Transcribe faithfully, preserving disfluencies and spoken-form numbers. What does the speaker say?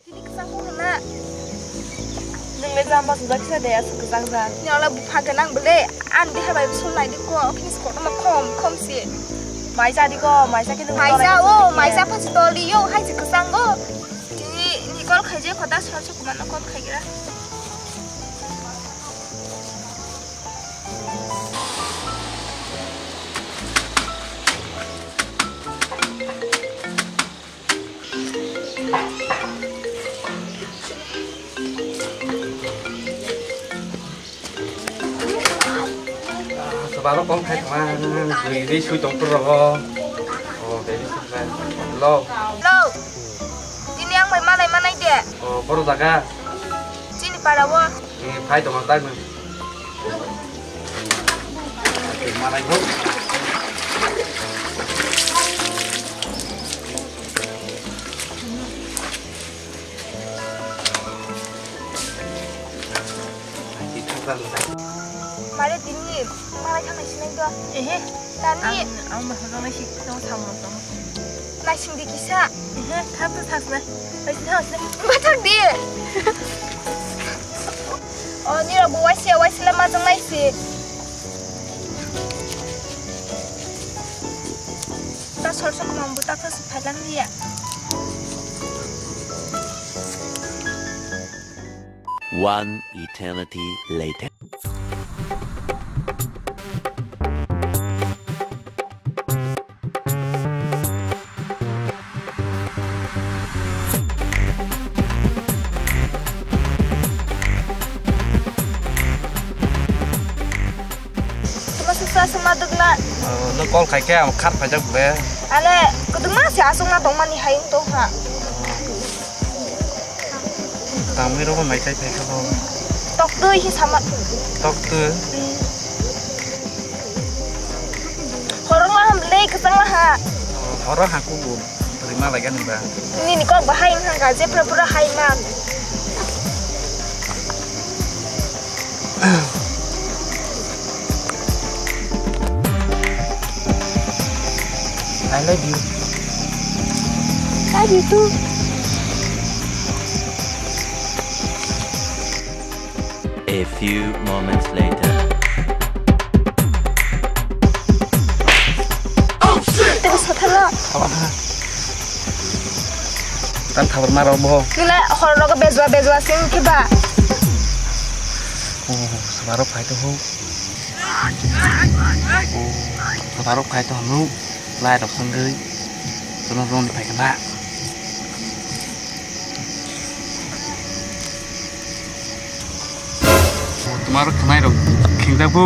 Tini kwchang phano na. Nwng le jamba sujak kisa de aswk kwchang jak. Ni ola bupha gwnang bwle. Ani deha bai bwswk nai di ko, office kotorma khom khom si. Maisa di ko, maisa khe nwng. Maisa o, maisa pha si tol di yo, hai si kwchang go. Tini ni call khai je khoda sor sor kumano call khai gira. Chwla rok kok khai tongma, twi twi sui tong phuru rogo. Oh, baby sui khai. Hello. Hello. Tini ang bai malai manai de. Oh, boro jaga. Chini para o. Eh, phai tongma tak nang. Malai ho. Mare tini malai thang nai sinai do. Ehe. Tani. Ang, ang bai hojak nai si, tong samung tong. Naising di kisa. Ehe, thang to thang sinai. Bai si thang sinai. Bathak di. O, nirok bo waisa, waisa le majang nai si. Ta sor sok mam buta ko si phalang liya. One eternity later. Tuma suksa suma dukna. Oh, no call khai khe ang khar phaijak bole. Ale, kuduma se asung na tongmani hai tong ha. Tamni rogo mai chai phai kha bo. Tok twi hi sama. Tok twi. Hmm. Horong la ham le, kwchang la ha. Horo ha kubu. Rima lai gani ba. Nini kok ba hai wngkha, jepra pura hai ma. I love you. Love you too. A few moments later. Tebo sathalo. Thabar ha. Tan thabar ma rok bo. Nila hor rok bejwa bejwa sing kiba. Oh, sabaro phai to ho. Oh, sabaro phai to hanu. Lai rok sangwi. Sono rong phai kana. Tomar khnai rok khengjakgo.